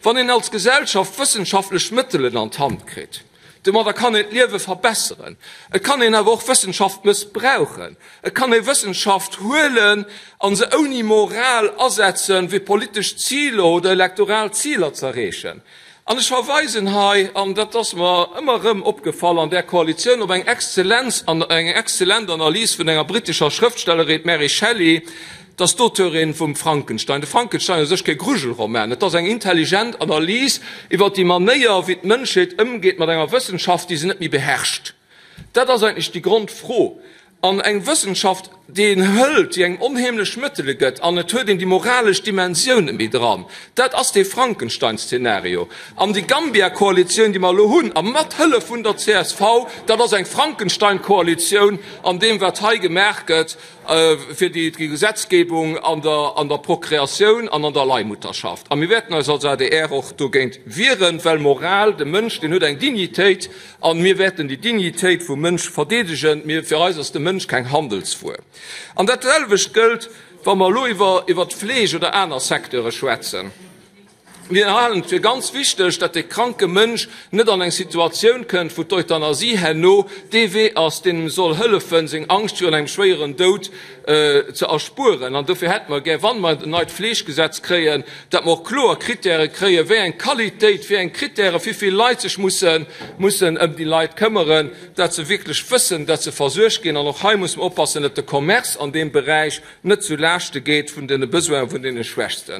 Wann een als Gesellschaft wëssenschaftlech Mëttelen an d'Hand kritt, domadder kann een d'Liewe verbesseren. Et kann een awer och Wëssenschaft mëssbrauchen. Et kann ee Wëssenschaft huelen a se ouni Moral asetzen, fir politesch Ziler oder elektoral Ziler z'erreechen. An ech verweisen hei, an dat ass mer ëmmer erëm opgefall an där Koalitioun, op eng Exzellenz an eng exzellent Analys vun enger brittescher Schrëftstellerin, d'Mary Shelley, Et ass d'Auteurin vum Frankenstein. De Frankenstein ass u sech kee Grujelroman, et ass eng intelligent Analys iwwer déi Manéier, wéi d'Mënschheet ëmgeet mat enger Wëssenschaft, déi se net méi beherrscht. Dat ass eigentlech déi Grondfro. An eng Wëssenschaft, déi een hëlt, déi engem onheemlech Mëttele gëtt, an et huet een déi moralesch Dimensioun net méi dran. Dat ass dee Frankenstein-Szenario. An déi Gambia-Koalitioun, déi mer elo hunn, a mat Hëllef vun der csv, dat ass eng Frankenstein-Koalitioun an deem, wat hei gemaach gëtt. fir déi Gesetzgebung an der Prokreatioun an an der Leihmutterschaft. A mir wäerten eis als adr och dogéint wieren, well Moral, de Mënsch, deen huet eng Dignitéit, a mir wäerten déi Dignitéit vum Mënsch verdeedegen. Mir, fir eis ass de Mënsch keng Handelswuer. An dat selwecht gëllt, wa mer elo iwwer d'Fleeg oder aner Secteure schwätzen. Mir halen et fir ganz wichteg, datt de kranke Mënsch net an eng Situatioun kënnt, wou d'Euthanasie herno dee Wee ass, deen em soll hëllefen, seng Angscht virun engem schwéieren Doud ze erspueren. An dofir hätte mer gär, wa mer en neit Fleeggesetz kréien, datt mer och kloer Krittäre kréien, wéi eng Qualitéit, wéi eng Krittären, wéi vill Leit sech mussen mussen ëm déi Leit këmmeren, datt se wierklech wëssen, datt se versuergt ginn. An och hei musse mer oppassen, datt de Commerce an deem Beräich net zu Laaschte geet vun de Besoine vun deene Schwächsten.